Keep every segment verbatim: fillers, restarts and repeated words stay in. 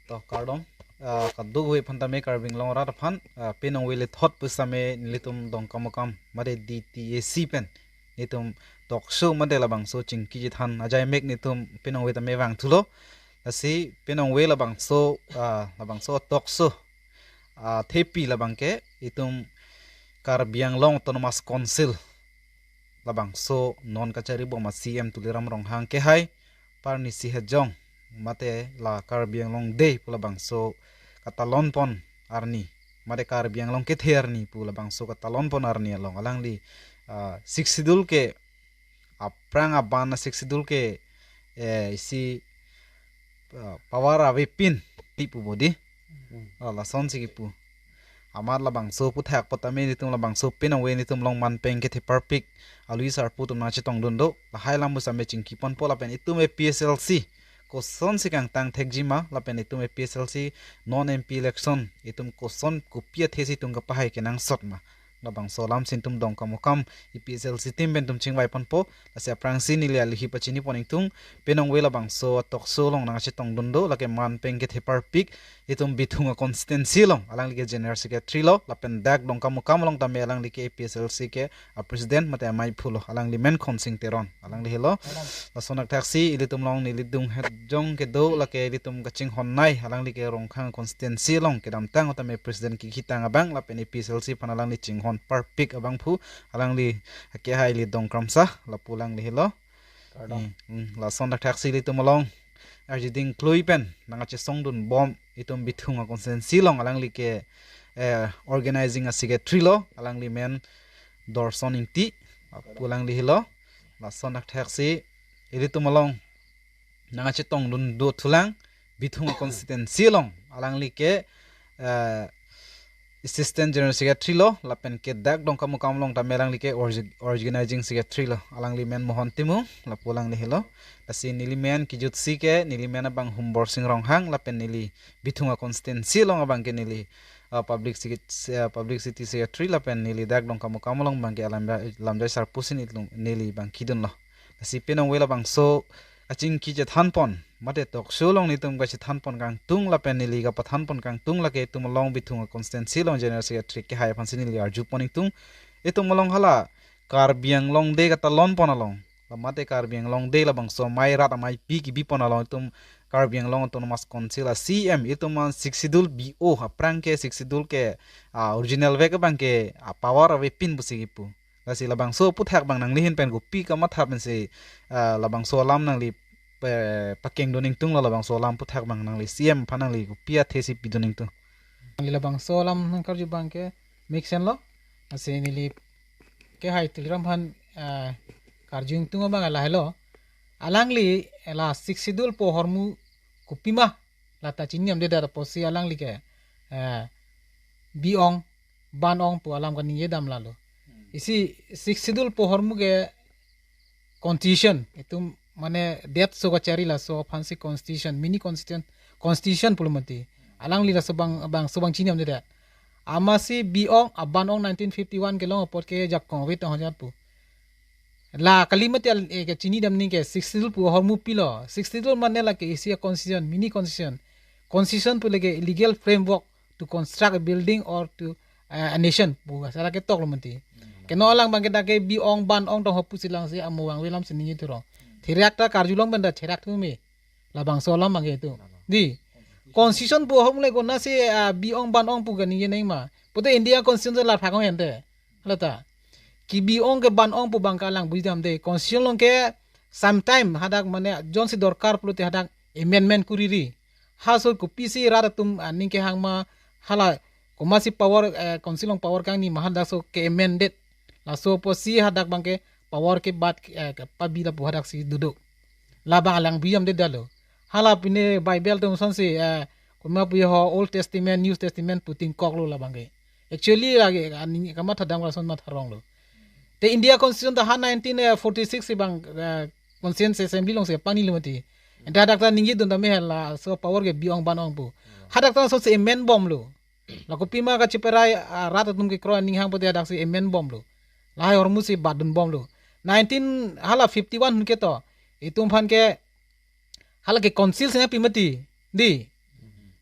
To kardom, ah, kadokave aphan tame Karbi Anglong arat aphan, ah, penang vele thot pusitame nelitum Dongkamukam mate D T A C pen nelitum talk show mate labangso chingki chethan ajaimek nelitum penang vele tame vangthulo. Lasi penang vele labangso, ah, labangso talk show, ah, thepi labangke itum Karbi Anglong Autonomous Council labangso non kachari bom a C M Tuliram Ronghang kehai parnisi hejong mate la Karbi Anglong Day pu labangso katalon pon arni mate Karbi Anglong kethe arni pu labangso katalon pon arni along alangli, ah, Sixth Schedule ke aphrang aban a Sixth Schedule ke, eh, isi, ah, power avepin ti pu bodi. Hmm. Oh, lasonsi kipu. Amat labangso aphuthak apot tame nelitum labangso penang vele nelitum along manpeng kethe parpik alui sarpo atum nangchetongdun do. Lahai alam pusitame chingki ponpo lapen itum A P H L C kosonsi kangtang thekjima lapen itum A P H L C non M P election itum koson kopi athesi itum kapahai kenangsot ma. Labangso alamsi nelitum Dongkamukam A P H L C team pen itum chingvai ponpo. Lasi aphrangsi neli aluhi pachini pon ingtung, penang vele labangso talk show along nangchetongdun do, lake manpeng kethe parpik itum Bithung a constituency along, alangli ke general secretary lo, lapen dak Dongkamukam along tame alangli ke A P H L C ke a president mate amei aphu lo, alangli men Khonsing Teron, alangli helo. Lason akthaksi ilitum along neli dung hejong kedo lake ilitum kachinghon nei, alangli ke Ronghang constituency along kedamtang tame president kikitang abang lapen A P H L C aphan alangli chinghon parpik abangphu, alangli akehai ili Dongkramsa, lapu alangli helo. Kardom. Hmm, hmm, lason akthaksi ilitum along arjiding klui pen nangkachesongdun bom itum Bithung a constituency along alangli ke, eh, organizing a secretary lo, alangli men Dorson Ingti, lapu alangli helo. Lason akthaksi ilitum along nangkachetongdun dothulang Bithung a constituency along alangli ke, eh, assistant general secretary lo, lapen ke dak Dongkamukam along tame alangli ke org-, organizing secretary lo, alangli men Mohon Timung, lapu alangli helo. Lasi neli men kijutsi ke neli men abang Humborsing Ronghang lapen neli Bithung a constituency along abangke neli, ah, public secret-, ah, publicity secretary lapen neli dak Dongkamukam along abangke alam, lamjai sarpo si nelitum, neli abang kidunlo. Lasi penang vele labangso kachingki chethan pon mate talk show along nelitum kachethan pon kangtung lapen neli kapathan pon kangtung lake itum along Bithung a constituency along general secretary kehai aphansi neli arju pon ingtung. Itum along hala Karbi Anglong Day katalon pon along, mate Karbi Anglong Day labangso amei rat ameipi kibi pon along itum Karbi Anglong Autonomous Council a C M itum an Sixth Schedule B O aphrang ke Sixth Schedule ke, ah, original vek abangke, ah, power avepin pusi kipu. Lasi labangso aphuthak abang nangli ahin pen kopi kamatha pensi, ah, labangso alam nangli pe-, pakengdun ingtunglo, labangso alam aphuthak abang nangli C M aphan nangli kopi athesi pidun ingtung. Nangli labangso alam nangkarju abangke mesen lo. Lasi neli kehai Tuliram aphan, ah, karju ingtung abang lahelo. Alangli la Sixth Schedule pu ahormu kopima lata chinidamdedet apotsi alangli ke, eh, bi-ong ban-ong pu alam kaningjedam lalo. Isi Sixth Schedule pu ahormu ke constitution, itum mane detso kachari laso aphansi constitution, mini constitution, constitution pulo mati. Alangli laso abang, abangso abang chinidamdedet. Amatsi bi-ong aban-ong nineteen fifty-one kelong apot ke jakong wit ahonjat pu. La kali mati al, eh, kachinidam ningke Sixth Schedule pu ahormu pilo. Sixth Schedule mane lake isi a constitution, mini constitution. Constitution pu lake legal framework to construct a building or to, eh, a nation pu asa lake toklo mati. Keno alang abangke dak ke bi-ong ban-ong tong ho pusi langsi amo vangve alamsi ningje thurong. Therak ta karjulong pen ta therak thume. Labangso alam abangke itum. Di. Constitution pu ahormu le konatsi, ah, bi-ong ban-ong pu kaningje nangma. Pute India constitution la phakong ente. Lata. Ke bi-ong ke ban-ong pu abangke alang bujidamde. Constitution along ke sometime hadak mane jongsi dorkar pulote hadak amendment kuriri. Halaso kopisi rat atum, ah, ning kehang ma hala komatsi power, eh, council along power kangni ma halaso ke amended. Laso apotsi hadak abangke power kebat, eh, kepabi lapu hadaksi dodok. Labang alang bujidamdedetlo. Hala pine Bible atum asonsi, eh, komat pu ho Old Testament, New Testament pu tingkoklo labangke. Actually lake aning kamathadam lason matharonglo. Te India Constitution ta ha nineteen forty-six si abang, eh, Constituent Assembly alongsi pangnilo mati. Enta hadak ta ningjedun tame hela, laso power ke bi-ong ban-ong pu. Hadak ta lasonsi amend bomlo. La kopima kacheparai, ah, rat atum kekroi aning hang pute hadaksi amend bomlo. Lahai ahormusi batdun bomlo. Nineteen hala fifty-one ahut ke to. Itum aphan ke hala ke council si nangpi mati. Di.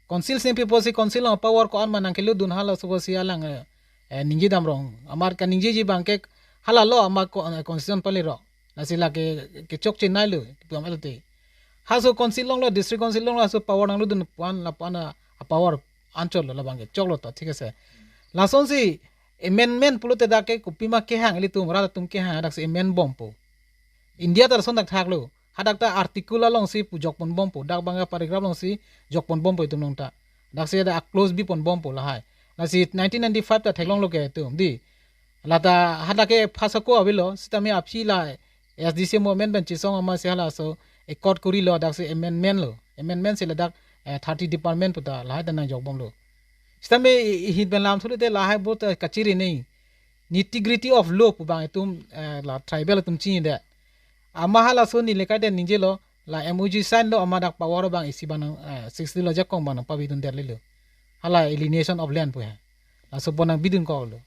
Council sini pipo si council along power ko-an ma nangkelutdun, halaso apotsi alang, eh, eh, ningje damrong. Amat kaningjeji abangke halalo amat ko, eh, constitution pali ro. Lasi lake kechok chenai lo, pu am elote. Halaso council along lo, district council along lo, halaso power nanglutdun pu-an, lapu-an a, a power anchot lo labangke, choklo to, thik ase. Lasonsi amendment pulote dak ke kopima kehang, ilitum rat atum kehang, daksi amend bompo. India ta lason dak thaklo. Hadak ta article alongsi pu jokpon bompo. Dak abang paragraph alongsi jokpon bompo itum along ta. Daksi ada a-clause bipon bompo lahai. Lasi nineteen ninety-five ta theklonglo ke itum, dei. Lata hadak ke phasako avelo, sitame aphi la S D C movement pen chesong amatsi halaso accord korilo, daksi amendment lo. Amendment si ladak, eh, thirty department puta lahai ta nangjokbomlo. Sitame i, i hin pen lam thulote lahai bo ta kachiri nei. Nitty gritty of law pu abang itum, eh, la tribal atum chinidet. Amat halaso neli kaita ningjelo, la M O U sign lo, amat dak power abang isi abang nang, eh, Sixth Schedule ajakong abang nangpabidundet lelo. Hala alienation of land pu he. Laso abang nangbidunkoklo.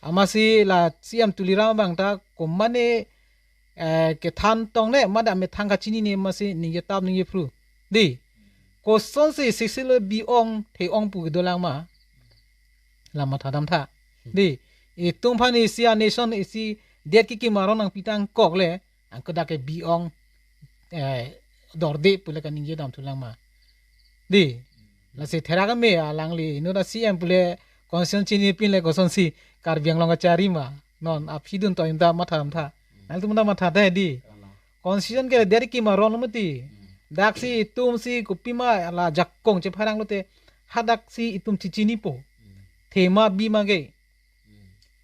Amatsi la C M Tuliram abang ta komane, eh, kethan tong ne, amat amethang kachinine amatsi ningjetap ningjephru. Dei. Kosonsi Sixth Schedule bi-ong, the-ong pu kedolang ma. La mathadamtha. Dei. Itum aphan isi a-nation isi det kekim aron nangpitangkok le, anke dak ke bi-ong, eh, dorde pule kaningje damthulang ma. Dei. Lasi therak me alangli, inut a-C M pule constitution chinipin le kosonsi Karbi Anglong kachari ma. Non aphi dun to inta mathadamtha. Nangtum ta matha dei, dei. Constitution ke det kekim aron lo mati. Daksi itumsi kopima la jakong chepharang lote, hadaksi itum chichinipo. Thema bima ke.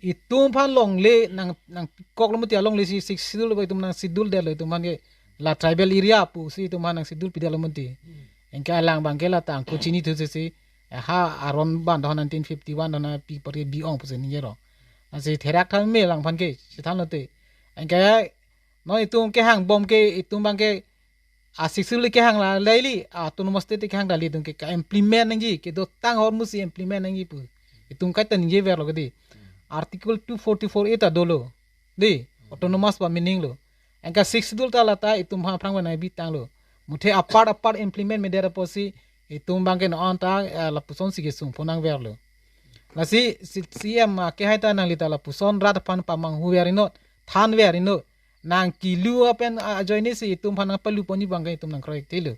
Itum aphan longle nang, nangkoklo mati, alongle si Sixth Schedule ba itum nang schedule detlo itum aphan ke, la tribal area pusi itum aphan nang schedule pidetlo mati. Anke alang abangke la tangko chinithu si si, eh, ha aron abang do nineteen fifty-one do na pi pari bi-ong pusi ningjero. Lasi therak tha me alangphan ke, chethanlote. Anke non itum kehangbom ke, itum abangke a-Sixth Schedule kehang la lei li, a-autonomous state kehang dali itum ke ka-implement nangji, kedotang ahormu si implement nangji pu. Itum kaita ningjeverlo ke dei. Article two forty-four A ta dolo. Dei, autonomous ba meaning lo. Anke Sixth Schedule ta lata itum aphan aphrang ba nangbitanglo. Muthe apart apart implement medet apotsi itum abangke non ta, eh, lapusonsi kesung pho nangverlo. Lasi C-, C M, ah, kehai ta nangli ta lapuson rat aphan pamanghuver inut, thanver inut. Nangkelu apen, ah, ajoine si itum aphan nangpalu ponji abangke itum nangkroi thelo.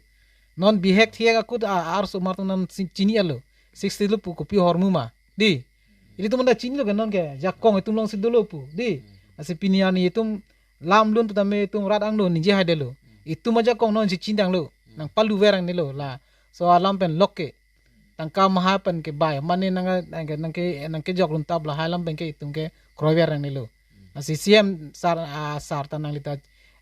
Non bihek thiek akut, ah, arsomar atum nang si-, chini-etlo. Sixth Schedule pu kopi ahormu ma. Dei. Ilitum anta chinilo ke non ke jakong itum alongsi dolo pu. Dei. Lasi pini arni itum lam lun pu tame itum rat angno ningje haidetlo. Itum ajakong non si chindanglo. Nangpaluver angnelo la. So alam pen lok ke. Tangka maha pen ke bai. Mane nang, nang ke, nang ke, nang kejok lun tap lahai alam pen ke itum ke kroiver angnelo. Lasi C M sar, ah, sar ta nangli ta,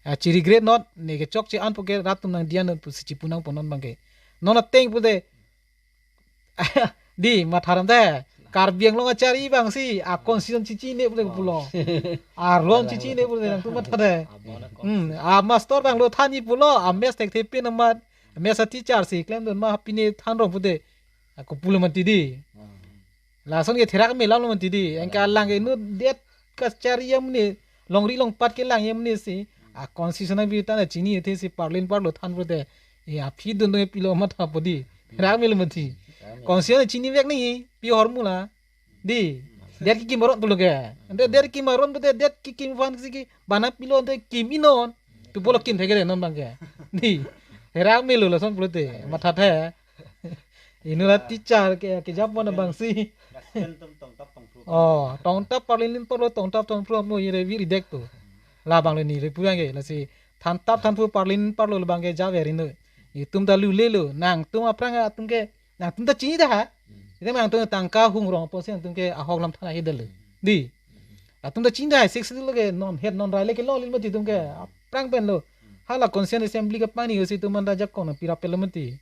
ah, chiri-regret not, ne kechokche an pu ke rat atum nangdiya not pusi chipu nangpo non abangke. Non ateng pute, dei, matharam te. Karbi Anglong kachari abangsi, a-constitution chichinine pute pulo. Aron chichinine pute nangtum matha te. Hmm, a-master abang lo thanji pulo, a-maths thekthepin amat, a-maths a-teacher si klemdun ma pine thanrong pute. Ako pulo mati dei. Lason ke therak me alamlo mati dei. Anke alang ke inut det kachari amonit, longri longpat kelang amonit si, a-constitution abita ta chinithe si parlin parlo than pute. E aphi dun dun pilo mathapo dei. Therak melo mati. Constitution chinivek nangji, pi ahormu la. Dei. Det kekim aron pulo ke. Ante det kekim aron pute, det kekim aphansi ke bana pilo ante kim-i non. Tu pulo kimthe ke non abangke. Dei. Therak melo lason pulote. Mathathe. Inut a-teacher ke, kejapon abangsi. Gasen tum tongtap tongphru. Oh, tongtap parlin parlo tongtap tongphru mo ire viri dek tu. Labanglo neli pu abangke, lasi thantap thanthu parlin parlo abangke javer inut. Itum ta lulelo, nangtum aphrang atum ke, nangtum ta chini dah ha. Itum nangtum tangka hungrong apotsi nangtum ke ahok lam thana hidelo. Dei. Atum ta chini dah ha, Sixth Schedule ke non het non rai le kelonglelo mati itum ke. Aphrang pen lo. Hala Constituent Assembly kepangni si itum anta jakong nangpirap pelo mati.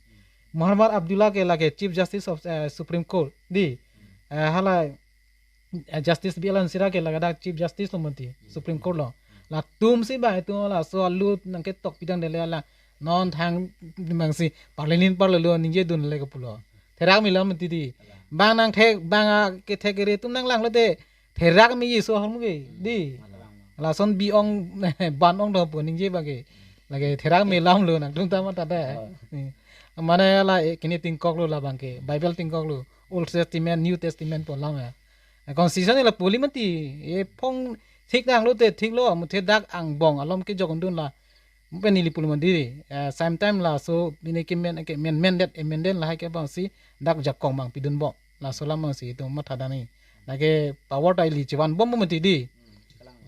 Muhammad Abdullah ke lake Chief Justice of, eh, Supreme Court. Dei. Eh, hala, eh, Justice B L Ansira ke lake dak Chief Justice lo mati, Supreme Court along. Latumsi ba itum laso alut nangketok pidang detlo la. Non thang abangsi parlin parlo ningjedunle ke pulo. Therak melo mati dei. Bang nangthek, bang akethek kere atum nanglanglote therak meji laso ahormu ke dei. Lason bi-ong ban-ong dopo ningje abangke. Lake therak me alamlo nangtum ta matha te. Mane la, eh, kini tingkoklo labang ke, Bible tingkoklo, Old Testament, New Testament pu alam ya. Eh, constitution la puli mati, eh, phong thik nanglote thiklo, muthe dak angbong alom kejokdun la, pen neli puli mati, eh, same time laso bini ke men, ke men, amended, amended lahai ke abangsi dak jakong abang pidunbom. Laso alam abangsi itum matha dani. Lake power ta ili chevanbom mati di.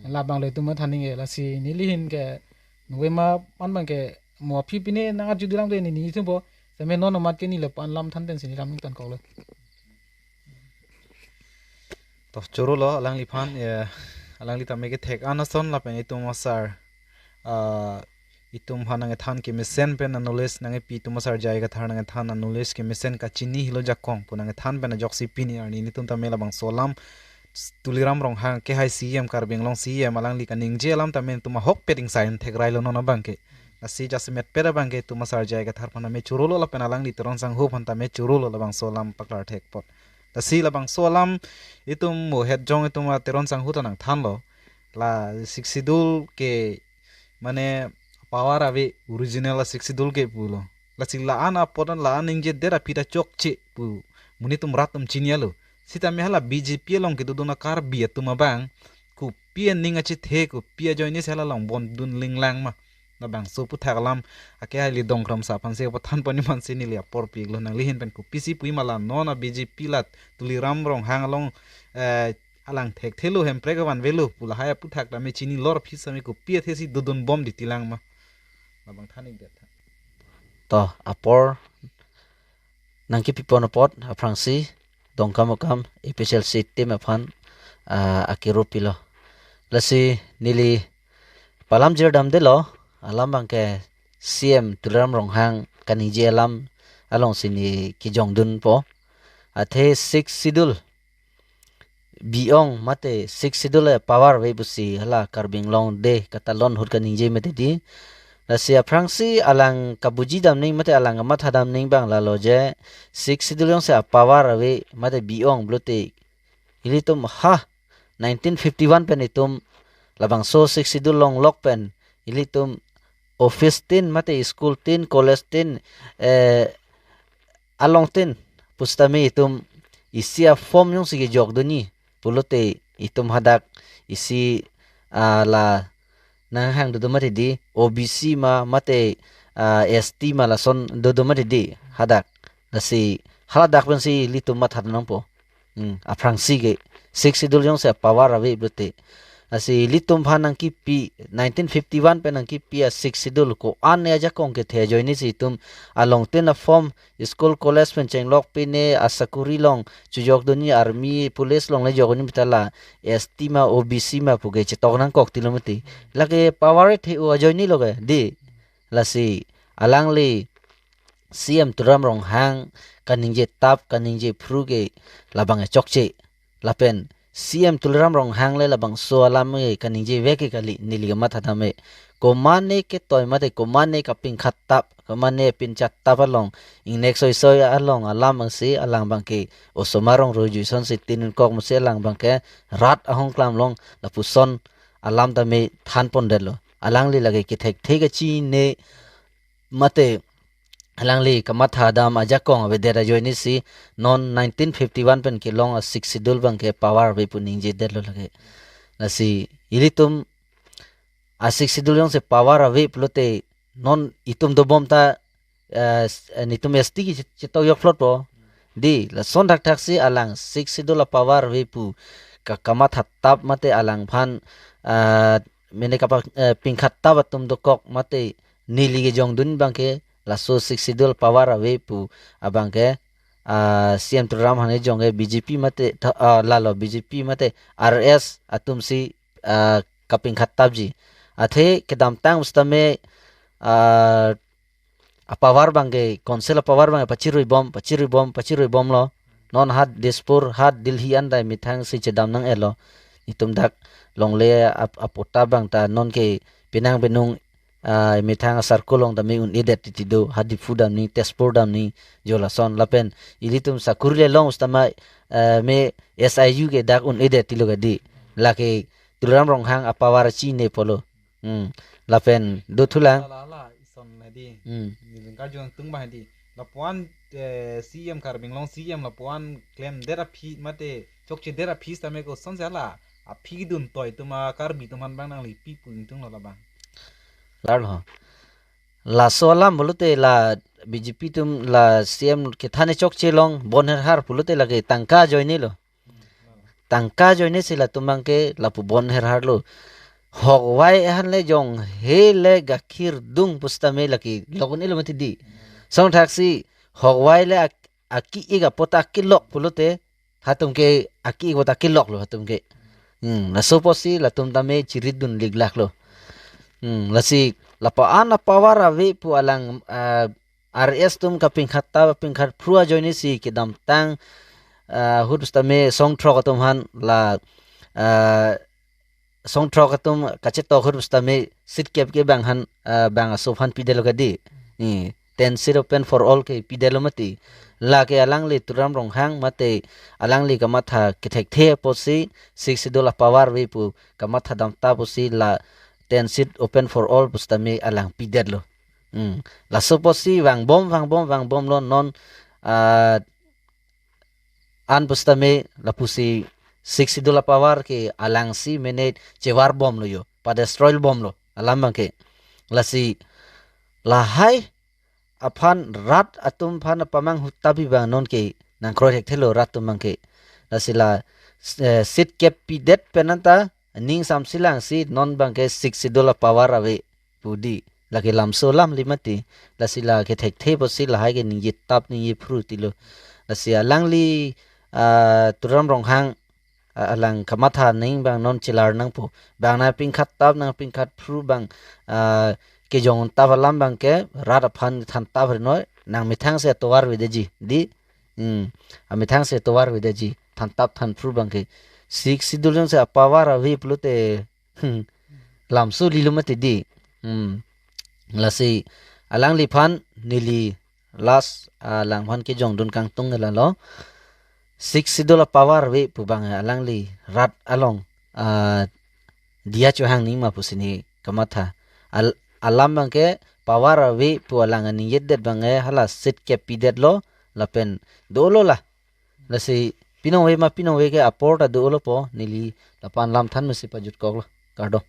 Labang le itum matha nangji, lasi neli ahin ke nove ma pan abang ke mo aphi pine nang arju dilang de neli ithumpo. Seme non amat ke neli pan lam than pensi neli lam ningthan koklo. To chorolo alangliphan, eh, alangli tame kethek an ason lapen itum asar, ah, itum aphan nangkethan kemesen pen a-knowledge nangkepi, itum asar J I Kathar nangkethan a-knowledge kemesen kachini helo jakong pu nangkethan pen ajoksi pini arni nelitum tame labangso alam Tuliram Ronghang ke hai C E M, Karbi Anglong C E M, alangli kaningje alam tame itum ahokpet ingsain thekrailo non abang ke. Lasi jasemet pet abang ke itum asar J I Kathar aphan tame chorolo lapen alangli Teron Sangho aphan tame chorolo labangso alam paklar thek apot. Lasi labangso alam itum mo het jong itum a Teron Sangho ta nangthanlo. La Sixth Schedule ke mane power ave original a Sixth Schedule ke pulo. Lasi la-an apot la-an ningjedet aphi ta chokche pu monit atum rat atum chinilo. Sitame hala B J P along kedodun a Karbi atum abang kopi aning achethe, kopi ajoine si hala along bondun linglang ma. Labangso aphuthak alam ake hai Lidong Kramsa aphansi apathan pon imansi neli apor piklo, nangli ahin pen kopisi pui ma la non a B J P la Tuliram Ronghang along, eh, alang thekthelo, Hemprek avan avelo pu lahai aphuthak tame chinilo, aphi sitame kopi athesi dodunbom di tilang ma. Labang than-ikdet tha. To apor nangkepi pon apot aphrangsi Dongkamukam A P H L C team aphan, ah, akero pilo. Lasi neli palam jirdamdetlo, alam abang ke C E M Tuliram Ronghang kaningje alam alongsi neli kejongdunpo. Athe Sixth Schedule bi-ong mate Sixth Schedule a power ave pusi hala Karbi Anglong de katalon ahut kaningje mati di. Lasi aphrangsi alang kabuji damning mate alang kamatha damning abang lalo je, Sixth Schedule jongsi a power ave mate bi-ong pulote ilitum ha nineteen fifty-one pen itum labangso Sixth Schedule longlok pen ilitum office tin mate school tin, college tin, eh, along tin pusitame itum isi a form jongsi kejokdunji pulote itum hadak isi, ah, la nanghang dodo mati di, O B C ma mate, ah, S T ma lason dodo mati di hadak. Lasi haladak pensi ilitum matha nangpo. Hmm, aphrangsi ke Sixth Schedule jongsi a power ave pulote. Lasi ilitum aphan nangkepi nineteen fifty-one pen nangkepi a Sixth Schedule ko-an ajakong kethe ajoine si itum along tin a form school college pen chenglok pine asakuri along chojokdunji, army police along le jokdunji, mate la S T ma O B C ma puke chetok nangkok tilo mati. Lake power the-o ajoinelo ke di. Lasi alangli C E M Tuliram Ronghang kaningje tap kaningje phru ke labang chokche. Lapen C E M Tuliram Ronghang le labangso alam ke kaningje vek ke kali, neli kamatha tame. Komane ketoi mate komane kapingkhat tap, komane pinchat tap along, ingnek soisoi along alam abangsi alang abang ke osomar rong roi juison si tinun kok musi alang abang ke rat ahong klam along lapuson alam tame than pondetlo. Alangli lake kethek thek kachini mate alangli kamatha dam ajakong avedet ajoine si non nineteen fifty-one pen kelong a Sixth Schedule abang ke power ave pu ningjedetlo lake. Lasi ilitum a Sixth Schedule jongsi power ave pulote non itum dobom ta, eh, s-, eh, netum S T ke chet-, chetok jok phlotpo. Di, lason thakthak si alang Sixth Schedule a power ave pu ka-, kamatha tap mate alang aphan, ah, mene kapa, eh, pingkhat tap atum dokok mate neli kejongdun abang ke laso Sixth Schedule power ave pu abang ke, ah, C E M Tuliram aphan kejong ke B J P mate tha-, ah, lalo B J P mate R S atum si, ah, kapingkhat tapji. Athe kedamtang pusitame, ah, a power abang ke council a power abang ke pachiruibom, pachiruibom, pachiruibomlo. Non ha Dispur, ha Delhi an dai methang si chedam nang-etlo. Itum dak longle ap-, apota abang ta non ke penang penung, ah, methang asarkul along tame un-edet titi do, ha Diphu damni, Tezpur damni, jo lason. Lapen ilitum sakuri le long sitame, ah, me S I U ke dak un-edet tilo kadi. Lake Tuliram Ronghang a power chinine pulo. Hmm. Lapen dothulang. Ala, ala, ison hedi. Hmm. Ningkar jung tung ba hedi. Lapuan eh, C M Karbi Anglong C M lapuan klemdet aphi mate chokchedet aphi sitame kosonsi hala aphi dun toi atum a Karbi atum aphan bang nangli pi pu ingtung lo labang. Larlo. Laso alam pulote la B J P atum la C M kethan chokche along bon herhar pulote lake tangka ajoine lo. Tangka ajoine si latum abangke lapu bon herhar lo. Hok vai ahan le jong he le gakhir dung pusitame lake lok un-e lo mati di. Song thaksi hok vai le ak- aki-ik apot akilok pulote hatum ke aki-ik apot akilok lo hatum ke. Hmm, laso apotsi latum tame chirit dun liklak lo. Hmm, lasi lapu-an a power ave pu alang ah, R S atum kapingkhat ta pingkhat phru ajoine si kedamtang ah, ahut pusitame song throk atum aphan la ah, song throk atum kachetok ahut pusitame seat kep ke bang aphan ah, bang aso aphan pidetlo kadi. Ni ten seat open for all ke pidetlo mati. Lake alangli Tuliram Ronghang mate alangli kamatha kethekthe apotsi Sixth Schedule a power ave pu kamatha damtap pusi la ten seat open for all pusitame alang pidetlo. Hmm. Laso apotsi vangbom vangbom vangbom lo non ah, an pusitame lapusi Sixth Schedule a power ke alangsi mene chevarbom lo yo, padestroy bomlo alam abangke. Lasi lahai aphan rat atum aphan apamang huta bi bang non ke nangkroi thekthelo rat atum abangke. Lasi la eh, seat kep pidet pen anta ning samsi langsi non abangke Sixth Schedule a power ave pu di. Lake lamso alam le mati. Lasi la kethekthe apotsi lahai ke ningje tap ningje phru tilo. Lasi alangli ah, Tuliram Ronghang ah, alang kamatha ning bang non chelar nangpo. Bang nangpingkhat tap nangpingkhat phru bang ah, kejong tap alam abangke rat aphan than tap rinoi nangmethang si atovar avedeji. Di. Hmm. Amethang si atovar avedeji. Than tap than phru abangke. Sixth Schedule jongsi a power ave pulote hmm, lamso lilo mati di. Hmm. Lasi alangliphan neli last ah, alangphan kejongdun kangtung lalo. Sixth Schedule a power ave pu bang alangli rat along ah, diya chohang nangji ma pusi ne kamatha. Al- alam abangke power ave pu alang aningjedet abangke hala seat kep pidetlo lapen dolo la. Lasi pinong ave ma pinong ave ke apor ta dolo po neli lapu-an lam than mesi pajutkoklo. Kardom.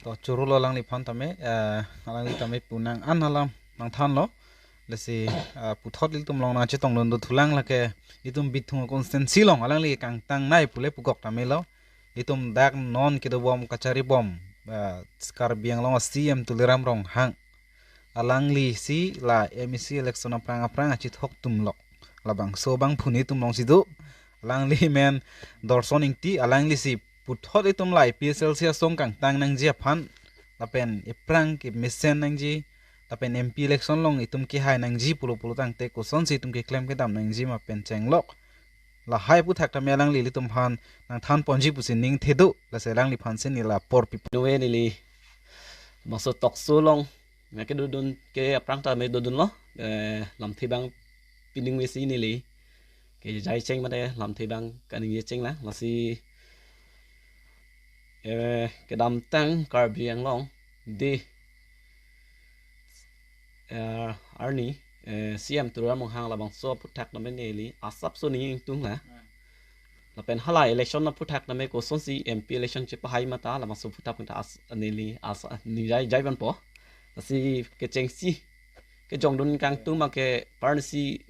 To choro lo alangliphan tame eh, alangli tame pu nang-an alam nangthanlo. Lasi ah, puthot ilitum along nangchetongdun dothulang lake itum Bithung constituency along alangli kangtangnei pule pukok tame lo. Itum dak non kedobom kacharibom ah, Karbi Anglong a C M Tuliram Ronghang. Alanglisi la M A C election aphrang aphrang achithok tumlok. Labangso abang phuni tumlong sidu. Alangli men Dorson Ingti alanglisi puthot itum la A P H L C asong kangtang nangji aphan lapen ephrang kemesen nangji lapen M P election along itum kehai nangji pulo pulo tangte kosonsi itum keklem kedam nangji ma pen chenglok. Lahai aphuthak tame alangli ilitum aphan nangthan ponji pusi ning thedu. Lasi alangliphan si neli la apor pipo. Nuwe neli bangso talk show along nangkedodun ke aphrang tame dodunlo. Eh, lamthe abang pining mesi neli kejai cheng mate lamthe abang kaningje cheng lang. Lasi eh, kedamtang Karbi Anglong di eh, arni eh, C M Tuliram Ronghang labangso aphuthak tame neli asapso ning ingtung la. Lapen hala election aphuthak tame kosonsi M P election chepahai mata labangso aphuthak ta as neli as nijai jai ban po. Lasi kechengsi kejongdun kangtung abangke parnisi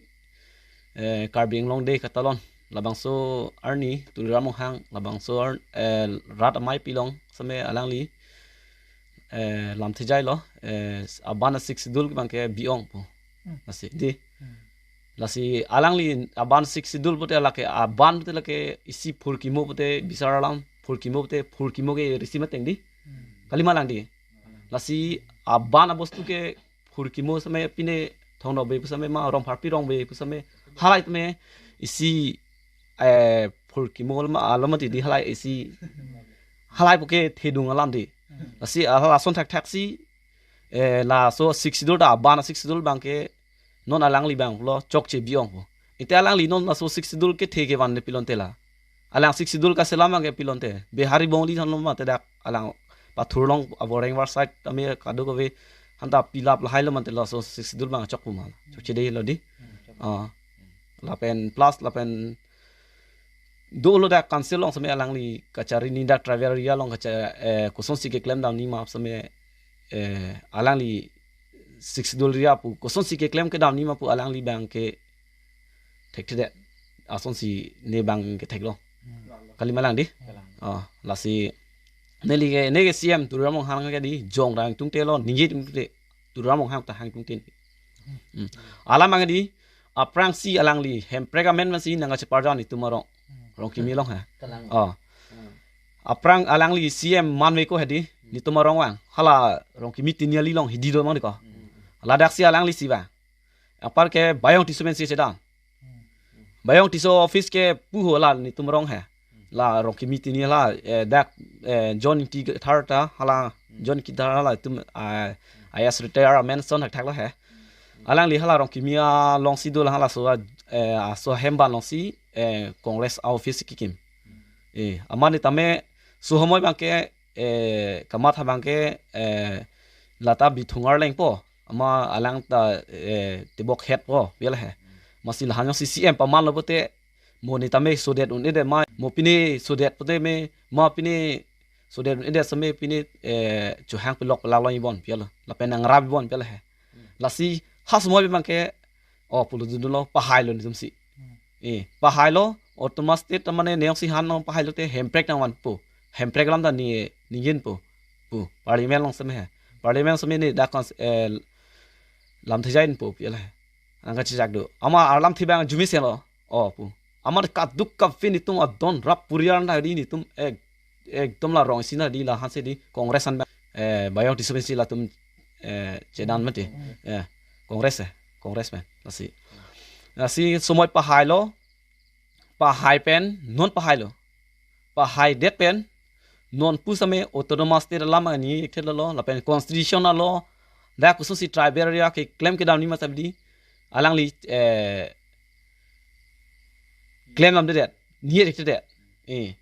eh, Karbi Anglong Day katalon. Labangso arni Tuliram Ronghang labangso ar, eh, rat amei pilong same alangli eh, lamthe jailo eh, aban a Sixth Schedule abangke bi-ong po. Lasi di. Lasi alangli aban Sixth Schedule pote lake aban pote lake isi phurkimo pote bisar alam phurkimo pote phurkimo ke risi mateng di. Kalima lang di. Lasi aban abostu ke phurkimo same pine Thongno be pusame ma Rongpharpi Rong be pusame halai tame isi eh phurkimo ma alam di halai isi halai puke thedung alam di. Lasi hala ason thakthak si eh laso Sixth Schedule ta aban a Sixth Schedule abangke non alangli abang lo chokche bi-ong po. Ite alangli non laso Sixth Schedule kethe kevan le pilonte la. Alang Sixth Schedule kaselam abangke pilonte. Bihari Bongali thanlo mate dak alang pathurlong aboreng warsai tame kadokave Hanta pilap lahai lo mate laso Sixth Schedule abang chok pu ma. Chokche dei lo dei. Ah. Lapen plus lapen dolo dak council along seme alangli kachari ni dak tribal area along kacha, eh, kosonsi keklem damji ma seme, eh, alangli Sixth Schedule area pu kosonsi keklem kedamji ma pu alangli abang ke thekthedet. Asonsi ne abang ke theklo. Kali ma lang dei. Oh, lasi neli ke, ne ke C M Tuliram Ronghang ke dei, jong dang tungte lo, ningje tungte, Tuliram Ronghang ta hang tungte. Hmm. Alam abang dei, aphrangsi alangli hemprek amen masi nangkacheparjan itum arong. Rongkimi along ha. Kalang. Oh. Hmm. Aphrang alangli C M manve ko ha dei, netum arong vang. Hala Rongkimi Tiniali along hidi do mang dei ko. Hmm. Ladaksi alangli si ba. Apar ke Bayong Tisso pensi chedam. Bayong Tisso office ke puho la netum arong ha. La Rongkimi Tiniali la, eh, dak, eh, John Ingti Kathar ta, hala John Ingti Kathar hala itum, ah, I A S retire amen ason thakthak lo ha. Alangli hala Rongkimi alongsi do la halaso, eh, aso ahemban alongsi, eh, Congress office kekim. Eh, amat ne tame so homoi abang ke, eh, kamatha abang ke, eh, lata Bithung Arleng po. Amat alang ta, eh, tebok het po, pi la ha. Masi lahan jongsi C M paman lo pote, mo ne tame sodet un-edet ma, mo pine sodet pote me, ma pine sodet un-edet seme pine, eh, chohang pelok pelak lo ibon, pi la. Lapen nangrap ibon, pi la ha. Lasi ha somoi abang ke, oh, pulo dun lo, pahai lo netumsi. Eh, pahai lo, autonomous state mane ne jongsi han lo pahai lote hemprek nangvanpo. Hemprek alam ta ni, ningjepo. Pu, parliament along seme ha. Parliament seme ne dak cons-, eh, lamthe jainpo, pi la ha. Nangkachechak do. Amat alamthe abang arjumesen lo. Oh, pu. Amat kadokave netum adon rap puriar na dei netum ek, ekdom la rong isi na dei lahansi dei Congress an abang, eh, Bayong Tisso pensi latum, eh, chedam mati. Eh, Congress, eh, Congress pen. Lasi. Lasi somoi pahai lo. Pahai pen, non pahai lo. Pahaidet pen, non pusitame autonomous state alam ani thekthe lo, lapen constitution alo, dak kosonsi tribal area keklem kedamji ma seta dei, alangli, eh, klem damdedet, ni thekthedet. Eh.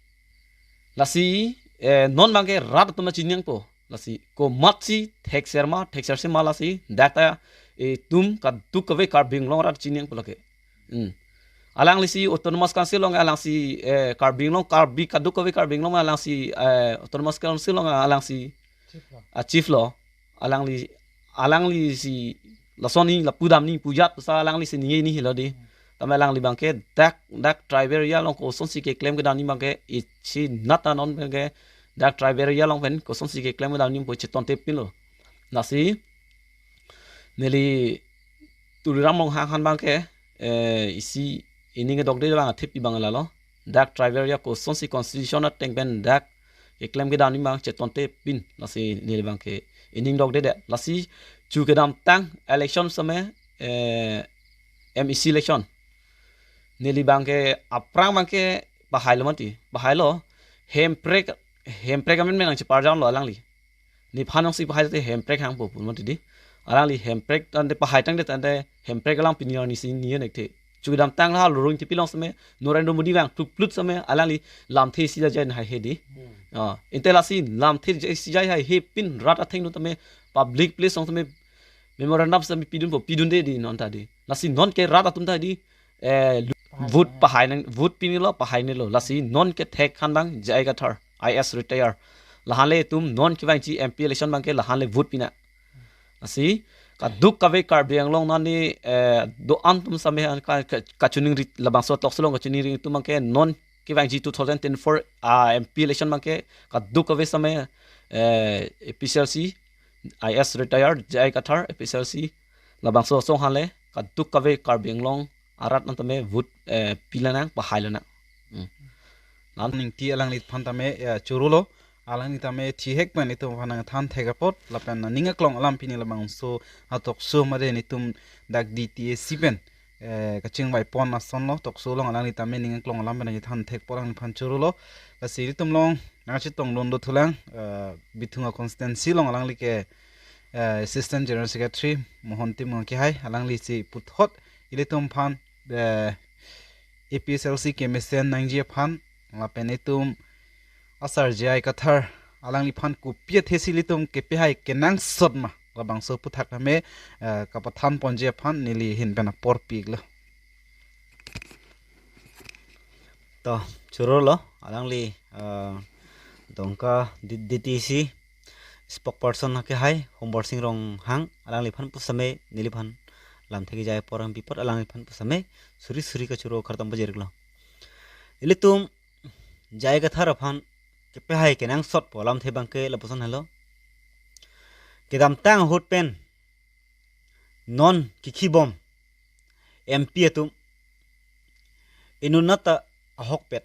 Lasi, eh, non abang ke rat atum ta chiningpo. Lasi komatsi thekser ma, thekserse ma lasi, dak ta, eh, itum kadokave Karbi Anglong arat chiningpo lake. Hmm. Alangli si Autonomous Council along alangsi, eh, Karbi Anglong, Karbi kadokave Karbi Anglong alangsi, eh, Autonomous Council along alangsi, chief lo. Ah, chief lo. Alangli, alangli si lason ni lapu damji pu jat sa alangli si ningje ni helo dei. Tame alangli abang ke dak, dak tribal area along kosonsi keklem kedamji abang ke isi nata non abang ke dak tribal area along pen kosonsi keklem kedamji pu chetonte pin lo. Lasi neli Tuliram Ronghang aphan abang ke, eh, isi ining dokde abang athip abang lalo. Dak tribal area kosonsi constitution ateng pen dak keklem kedamji abang chetonte pin. Lasi neli abang ke ining dokdedet. Lasi chu kedamtang election seme, eh, M A C election. Neli abang ke aphrang abang ke pahai lo mati. Pahai lo hemprek, hemprek amen me nangcheparjan lo alangli. Nephan jongsi pahai te hemprek hangpo pu mati dei. Alangli hemprek tangte pahai tangte tangte hemprek alam pini arni si ni nek the. Chu kedamtang la Lorong Tepi along seme Narendra Modi abang thuplut seme alangli lamthe isi la jain hai he dei. Hmm. Ah, inte lasi lamthe isi jai hai he pin rat athengno tame public place along tame memorandum seme pidunpo, pidunde dei non ta dei. Lasi non ke rat atum ta dei, eh, lu-, pahai vote nang, pahai nang, vote pini lo, pahai ne lo. Lasi non ke thek aphan abang J I Kathar, I A S retire. Lahan le itum non kevangji M P election abang ke lahan le vote pinang. Lasi kadokave Karbi Anglong nani, eh, do-an atum seme an ka, ka, kachiningri labangso talk along kachiningri atum abang ke non kevangji two thousand twenty-four, ah, M P election abang ke kadokave seme, eh, A P H L C, I A S retire, J I Kathar, A P H L C, labangso asong aphan le kadokave Karbi Anglong arat nang tame vote, eh, pilang nang, pahai lang nang. Hmm. Nang Ingti alangliphan tame, eh, choro lo, alangli tame thihek pen itum aphan nangthan thek apot, lapen ning aklong alam pini labangso a-talk show mare netum dak D T A C pen, eh, kachingvai pon ason lo, talk show along alangli tame ning aklong alam pen nangthan thek apot alangliphan choro lo. Lasi itum along nangchetongdun do thulang, eh, Bithung a-constituency along alangli ke, eh, Assistant General Secretary Mohon Timung kehai, alangli si puthot ilitum aphan, eh, A P H L C kemesen nangji aphan, lapen itum asar J I Kathar alangliphan kopi athe si ilitum kepahai kenangsot ma, labangso aphuthak tame, eh, kapathan ponji aphan neli ahin pen apor piklo. To, churolo, alangli, eh, Dongka D-, D T C spokesperson akehai, Hombor Sing Ronghang, alangliphan pusitame, neliphan lamthe kejai apor nangpi apot, alangliphan pusitame, suri suri kachoro kardom pajirlo. Ilitum J I Kathar aphan kepahai kenangsot pu alamthe abangke lapuson helo. Kedamtang ahut pen non kekhibom M P atum inut nat ta ahokpet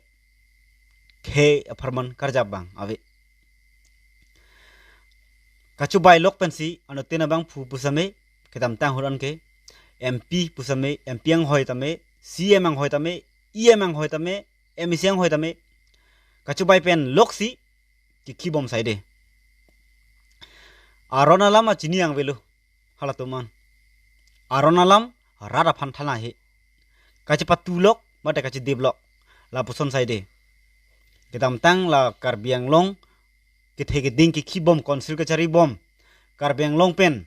khei apharman karjap abang ave. Kachobai lok pensi anuttin abangphu pusitame, kedamtang ahut anke M P pusitame, M P anghoi tame, C M anghoi tame, E M anghoi tame, M A C anghoi tame, kachobai pen loksi kekhibom saide. Aron alam achini angvelo halatum an. Aron alam rat aphan than ahe. Kachepatu lok, mate kachedip lok, lapuson saide. Kedamtang la Karbi Anglong kethe keding kekhibom, council kacharibom, Karbi Anglong pen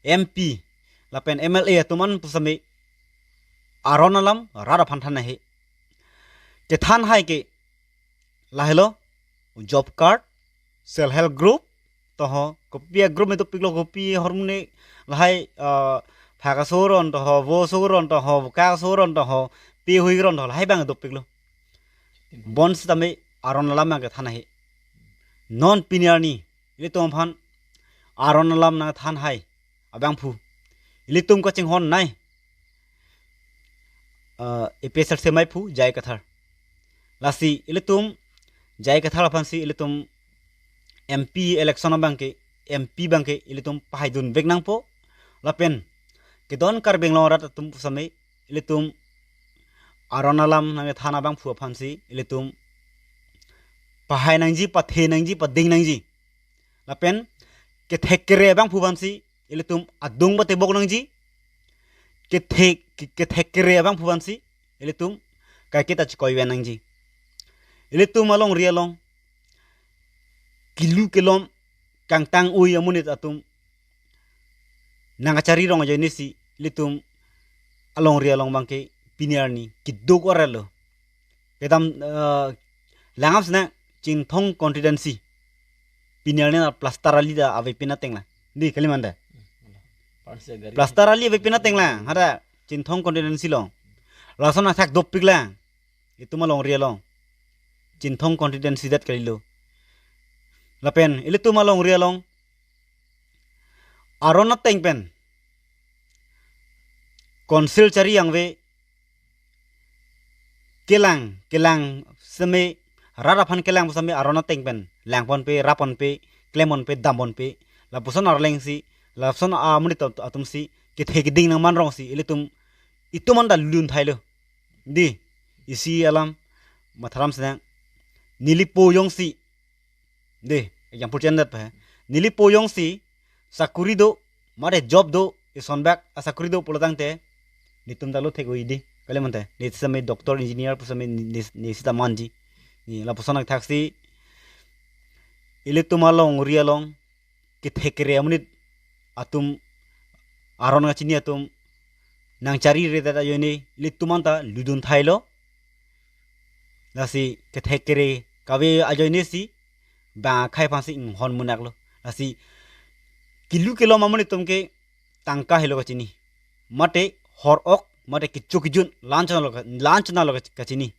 M P lapen M L A atum an pusitame aron alam rat aphan than ahe. Kethan hai ke lahelo, job card, self help group, toho, kopi a group me dopiklo, kopi ahormu ne lahai, ah, phak asoron toho, vo asoron toho, ka asoron toho, pi hui ron toho, lahai abang dopiklo. Bonsitame aron alam abang kethan ahe. Non pini arni ilitum aphan aron alam nangthan hai abangphu ilitum kachinghon nai, eh, A P H L C amaiphu J I Kathar. Lasi ilitum J I Kathar aphansi ilitum M P election abangke, M P abangke ilitum pahaidun vek nangpo. Lapen kedon Karbi Anglong arat atum pusitame ilitum aron alam nangthan abangphu aphansi ilitum pahai nangji, pathe nangji, pading nangji. Lapen kethek kere abangphu aphansi ilitum adung patebok nangji. Kethe, ke-, kethek kere abangphu aphansi ilitum kaiketa chikoi ven nangji. Ilitum alongri along kilu kelom kangtang ui amonit atum nangkachari rong ajoinesi ilitum alongri along abangke pini arni keduk orelo. Kedam, eh, langam sena Chinthong constituency pini arni na plaster ali ta avepin ateng lang. Di, kali manda. Plaster ali avepin ateng lang. Hada Chinthong constituency along. Lason athak dopik lang. Itum alongri along. Chinthong constituency det kalilo. Lapen ilitum alongri along aron ateng pen council chari angve kelang, kelang seme, rat aphan kelang pusitame aron ateng pen langponpe, raponpe, klemponpe, damponpe, lapuson arlengsi, lapuson amonit atum, atumsi kethe keding nangman rongsi ilitum itum anta lun thailo. Di, isi alam matharam senang, neli po jongsi, de, example chendet pa hai. Neli po jongsi sakuri do, mate job do, isonbak asakuri do pulotangte, netum ta lo thek-oi di. Kali mante, ne sitame doctor, engineer pusitame ne, ne, ne sita manji. Ne lapuson akthaksi ilitum alongri along kethe kere amonit atum, aron kachini atum nangchari redet ajoine ilitum anta ludun thailo. Lasi kethe kere kave ajoinesi bang akhei aphansi inghon munak lo. Lasi kilu kelom amonit atum ke tangka helo kachini. Mate hor ok, mate kecho kejun, lanchona lo ka-, lanchona lo ka-, kachini.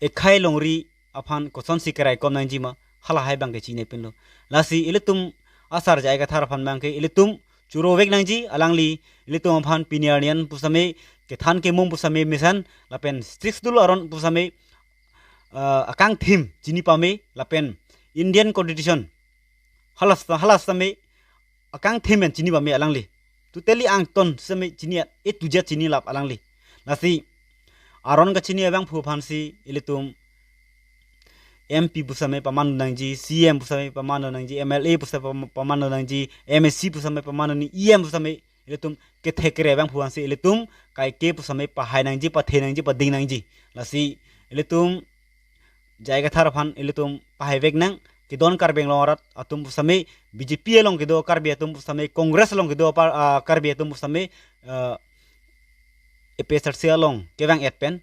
Ekhei longri aphan kosonsi keraikom nangjima, halahai abangke chinipinlo. Lasi ilitum asar J I Kathar aphan abangke ilitum choro vek nangji, alangli ilitum aphan pini arni an pusitame kethan kemung pusitame mesen, lapen Sixth Schedule aron pusitame, ah, akangthim chini pame, lapen Indian Constitution halas, halas tame akangthim pen chini pame alangli. Totally angton sitame chini, A to Z chini lap alangli. Lasi aron kachini abangphu aphansi ilitum M P pusitame paman nangji, C M pusitame paman nangji, M L A pusitame pam-, paman nangji, M A C pusitame paman nangji, E M pusitame ilitum kethe kere abangphu aphansi ilitum kaike pusitame pahai nangji, pathe nangji, pading nangji. Lasi ilitum J I Kathar aphan ilitum pahai vek nang, kedon Karbi Anglong arat atum pusitame, B J P along kedo Karbi atum pusitame, Congress along kedo apar, ah, Karbi atum pusitame, ah, A P H L C along kevang-et pen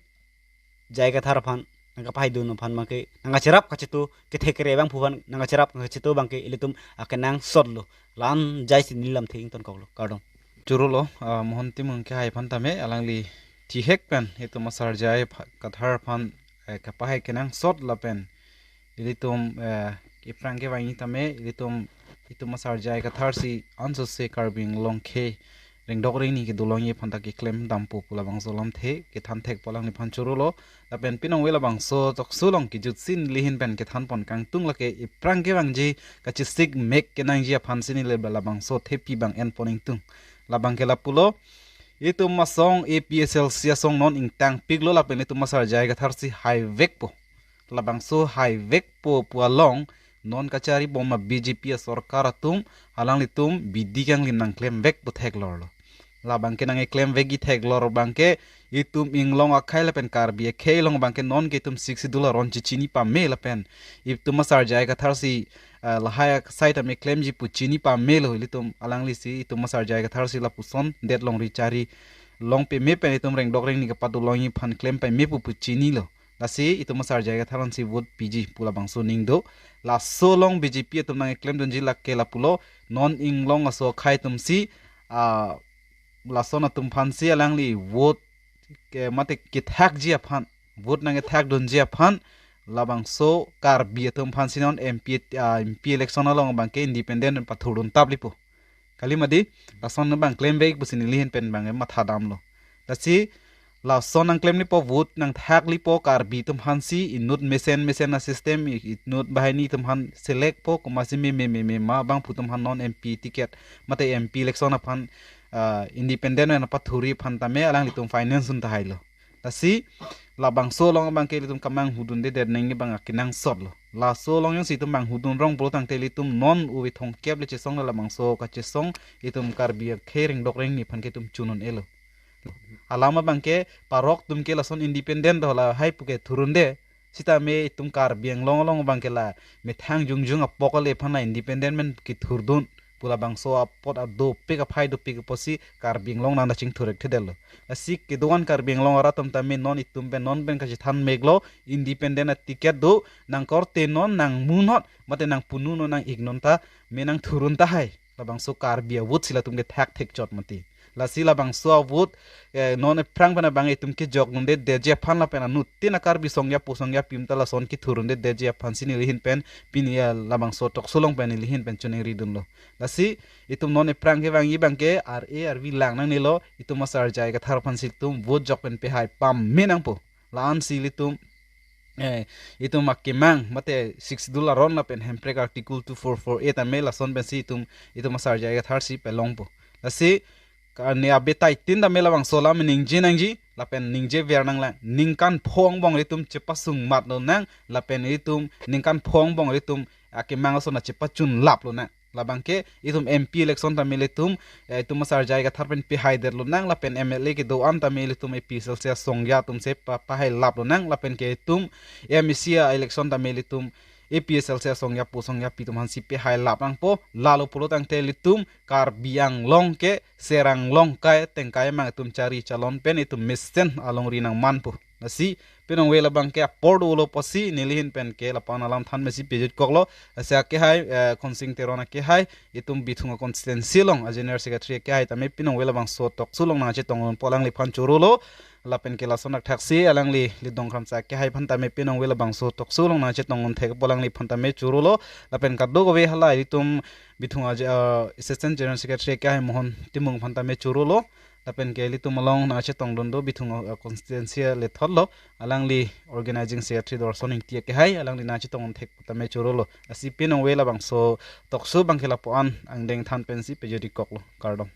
J I Kathar aphan nangkapahai dun aphan abangke nangkacherap kachetu, kethek kere abang aphu aphan nangkacherap nangkachetu abangke ilitum akenangsot lo. La-an jaisi neli lamthe ingtonkoklo. Kardom. Choro lo, ah, Mohon Timung kehai aphan tame, alangli thihek pen itum asar J I pha-, Kathar aphan, eh, kapahai kenangsot lapen ilitum, eh, iphrang kevangji tame, ilitum, itum asar J I Kathar si ansose Karbi Anglong akhei rengdok rengni kedo longji aphan ta keklem dampo pu labangso lamthe kethan thekpo alangliphan choro lo. Lapen pinong ave labangso tokso along kejutsi neli ahin pen kethan pon kangtung, lake iphrang kevangji kachesik mek kenangji aphan si neli labangso thepi abang en pon ingtung. Labangke lapulo, itum asong A P H L C asong non ingtangpiklo lapen itum asar J I Kathar si haivekpo. Labangso haivekpo pu along non kachari bom a B J P asorkar atum, alanglitum bidi kanglim nangklemvekpo theklorlo. Labangke nangklemvekji theklor abangke itum inglong akhei lapen Karbi akhei along abangke nonke itum Sixth Schedule aron chechini pame lapen itum asar J I Kathar si, ah, lahai asai tame klemji pu chini pamelo. Ilitum alangli si itum asar J I Kathar si lapuson det longri chari long pame pen itum rengdok rengni kapado longji aphan klem pame pu pu chinilo. Lasi itum asar J I Kathar aphan si vote piji pu labangso aning do. Laso along B J P atum nangklemdunji lake lapulo, non inglong aso akhei atum si, ah, lason atum aphan si alangli vote ke mate kethakji aphan, vote nangkethakdunji aphan labangso Karbi atum aphan si non M P, ah, M P election along abangke independent pathurdun tap lipo. Kali mati, lason abang klemvek pusi neli ahin pen abang matha damlo. Lasi lason nangklem lipo, vote nangthak lipo Karbi atum aphan si, inut mesen mesen a system, i-, inut banghini atum aphan select po, komatsi meme meme ma abang pu atum aphan non M P ticket mate M P election aphan, ah, independent pen pathurji aphan tame alanglitum finance un tahailo. Lasi labangso along abangke ilitum kamanghudunde det nangji abang akenangsot lo. Laso along jongsi itum manghudun rong pulo tangte ilitum non ove thomkep le chesong la labangso kachesong itum Karbi akhei rengdok rengni aphan ke itum chun un-elo. Alam abangke parok atum ke lason independent do lahai puke thurunde. Sitame itum Karbi Anglong along abangke la methang jongjong apok ale aphan la independent pen kethurdun pu labangso apot adopik aphai dopik apotsi Karbi Anglong nangta chingthur-ik thedetlo. Lasi kedo-an Karbi Anglong arat atum tame non itum pen non pen kachethan meklo, independent a ticket do, nangkorte non, nangmu non, mate nangpunu non, nang-ik non ta, me nangthurun tahai. Labangso Karbi a-vote si latum kethak thekchot mati. Lasi labangso a-vote, eh, non ephrang pen abang itum kejokdunde detji aphan lapen anuttin a-Karbi songja po songja pim ta lason kethurdunde detji aphan si neli ahin pen pini, eh, labangso tokso along pen neli ahin pen choningridunlo. Lasi itum non ephrang kevangji abangke R A R V lang nangnelo, itum asar J I Kathar aphan si itum vote jok pen pehai pame nangpo. La-an si ilitum, eh, itum akemang mate Sixth Schedule aron lapen Hemprek Article two four four A tame lason pensi itum, itum asar J I Kathar si pelongpo. Lasi ka ne abetai tin tame labangso alam ningje nangji lapen ningjever nanglang. Ningkan pho angbong ilitum chepasung mat lonang lapen ilitum ningkan pho angbong ilitum akemang ason chepachun lap lonang. Labangke itum M P election tame ilitum, eh, itum asar J I Kathar pen pehaidet lonang lapen M L A kedo-an tame ilitum A P H L C asongja atum si pa, pahai lap lonang lapen ke itum M A C a-election tame ilitum A P H L C asongja po songja pi atum aphan si pehai lap nangpo. Lalo pulo tangte ilitum Karbi Anglong ke serang long kai tengkai mang itum chari chalon pen itum mesen alongri nangmanpo. Lasi pinong ave labangke apor dolo pusi neli ahin pen ke lapu-an alam than pensi pejut-koklo. Lasi akehai, eh, Khonsing Teron akehai itum Bithung a-constituency along a-general secretary akehai tame pinong ave labangso tokso along nangchetongdunpo, alangliphan chorolo. Lapen ke lason akthaksi alangli Lidong Kramsa akehai aphan tame pinong ave labangso tokso along nangchetongdun thekpo, alangliphan tame chorolo. Lapen kadokave hala itum Bithung a, eh, assistant general secretary akehai Mohon Timung aphan tame chorolo. Lapen ke ilitum along nangchetongdun do Bithung a, eh, constituency alethotlo, alangli organizing secretary Dorson Ingti akehai, alangli nangchetongdun thek tame chorolo. Lasi pinong ave labangso tokso abangke lapu-an angdeng than pensi pejut-ik-koklo. Kardom.